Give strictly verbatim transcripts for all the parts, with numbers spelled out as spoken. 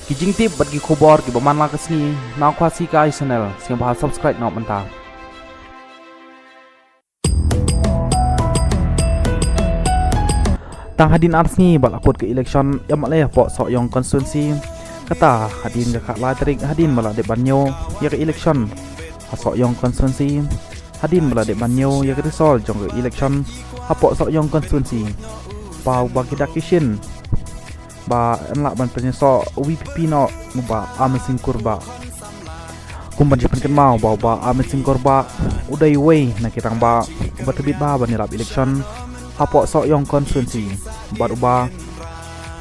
Ki jingtip bad ki khubor kiba man la ka sngi na Khasi Kai Channel, sngewbha subscribe noh mynta. Tang hadien ar sngi ba la kut ka election M L A hapoh Sohiong constituency. Kata hadien ka khatlai tarik hadien ba la dep ban ñiew ïa ka election ha Sohiong constituency. Hadien ba la dep ban ñiew ïa ka result jong ka election hapoh Sohiong constituency, paw ba ki dak ki shin ba yn lah ban pynïasoh VPP noh u Bah Amarsing Kurbah. Kum ban shu pynkynmaw ba u Bah Amarsing Kurbah u dei uwei na ki rangbah uba tbit bha ban ïalap election hapoh Sohiong constituency, bad uba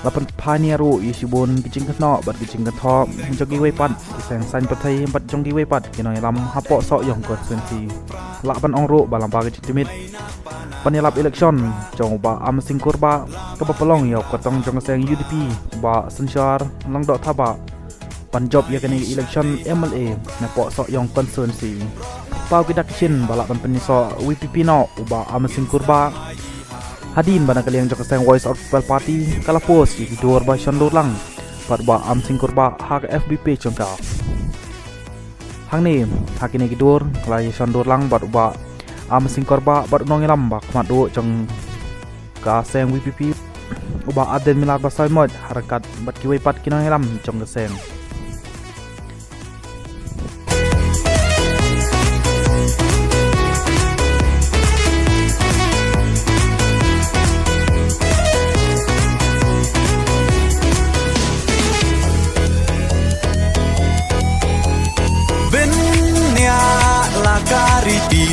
la pynphai nia ruh ïa shibun ki jingkynnoh bad ki jingkynthoh jong kiwei pat ki seng saiñ pyrthei bad jong kiwei pat ki nongïalam hapoh Sohiong constituency. Lah ban ong ruh ba lyngba ka jingtbit ban ïalap election jong u Bah Amarsing Kurbah, kaba pynlong ïa u kyrtong jong ka seng UDP u Bah Synshar Lyngdoh Thabah ban jop ïa kane ka election M L A napoh Sohiong constituency. Paw ki dak ki shin ba lah ban pynïasoh VPP noh u Bah Amarsing Kurbah. Hadien ba na ka liang jong ka seng Voice of People Party ka la post ïa ki dur ba shon dur lang bad u Bah Amarsing Kurbah ha ka FB page jong ka. Hangne ha kine ki dur ka la ïa shon dur lang bad u Bah Amarsing Kurbah bad u nongïalam ba khmat duh jong ka seng VPP u Bah Ardent Miller Basaiawmoit ha ryngkat bad kiwei pat ki nongïalam jong ka seng. Bniah la ka riti,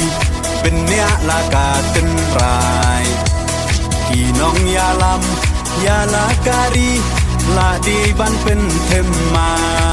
bniah la ka tynrai. Ki nongïalam ïa la ka ri la dei ban pynthymmai.